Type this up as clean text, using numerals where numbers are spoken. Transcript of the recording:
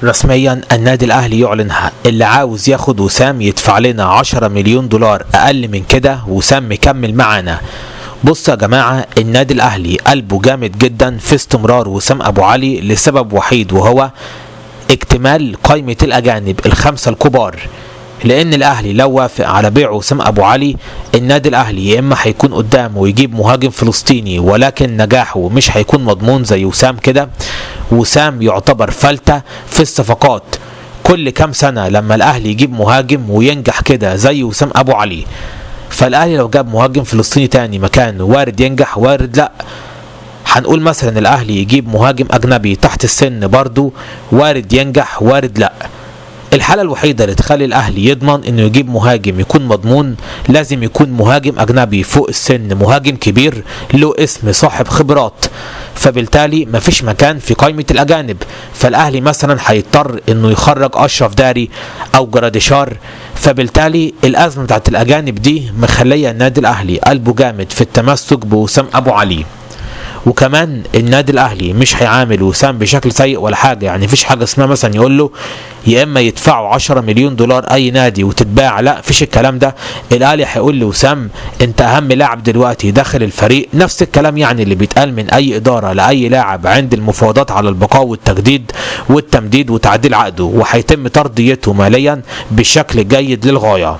رسميا النادي الاهلي يعلنها، اللي عاوز ياخد وسام يدفع لنا 10 مليون دولار، اقل من كده وسام مكمل معانا. بصوا يا جماعة، النادي الاهلي قلبه جامد جدا في استمرار وسام ابو علي لسبب وحيد، وهو اكتمال قائمة الاجانب الخمسة الكبار. لان الاهلي لو وافق على بيع وسام ابو علي، النادي الاهلي يا اما هيكون قدامه يجيب مهاجم فلسطيني ولكن نجاحه مش هيكون مضمون زي وسام كده. وسام يعتبر فلتة في الصفقات، كل كام سنة لما الاهلي يجيب مهاجم وينجح كده زي وسام ابو علي، فالاهلي لو جاب مهاجم فلسطيني تاني مكانه وارد ينجح وارد لا. هنقول مثلا الاهلي يجيب مهاجم اجنبي تحت السن برضو وارد ينجح وارد لا. الحالة الوحيدة اللي تخلي الأهلي يضمن إنه يجيب مهاجم يكون مضمون، لازم يكون مهاجم أجنبي فوق السن، مهاجم كبير له اسم، صاحب خبرات، فبالتالي مفيش مكان في قائمة الأجانب. فالأهلي مثلا هيضطر إنه يخرج أشرف داري أو جراديشار، فبالتالي الأزمة بتاعت الأجانب دي مخلية النادي الأهلي قلبه جامد في التمسك بوسام أبو علي. وكمان النادي الاهلي مش هيعامل وسام بشكل سيء ولا حاجة، يعني مفيش حاجة اسمها مثلا يقول له يا اما يدفعوا 10 مليون دولار اي نادي وتتباع، لا مفيش الكلام ده. الاهلي هيقول لوسام انت اهم لاعب دلوقتي داخل الفريق، نفس الكلام يعني اللي بيتقال من اي ادارة لاي لاعب عند المفاوضات على البقاء والتجديد والتمديد وتعديل عقده، وهيتم ترضيته ماليا بشكل جيد للغاية.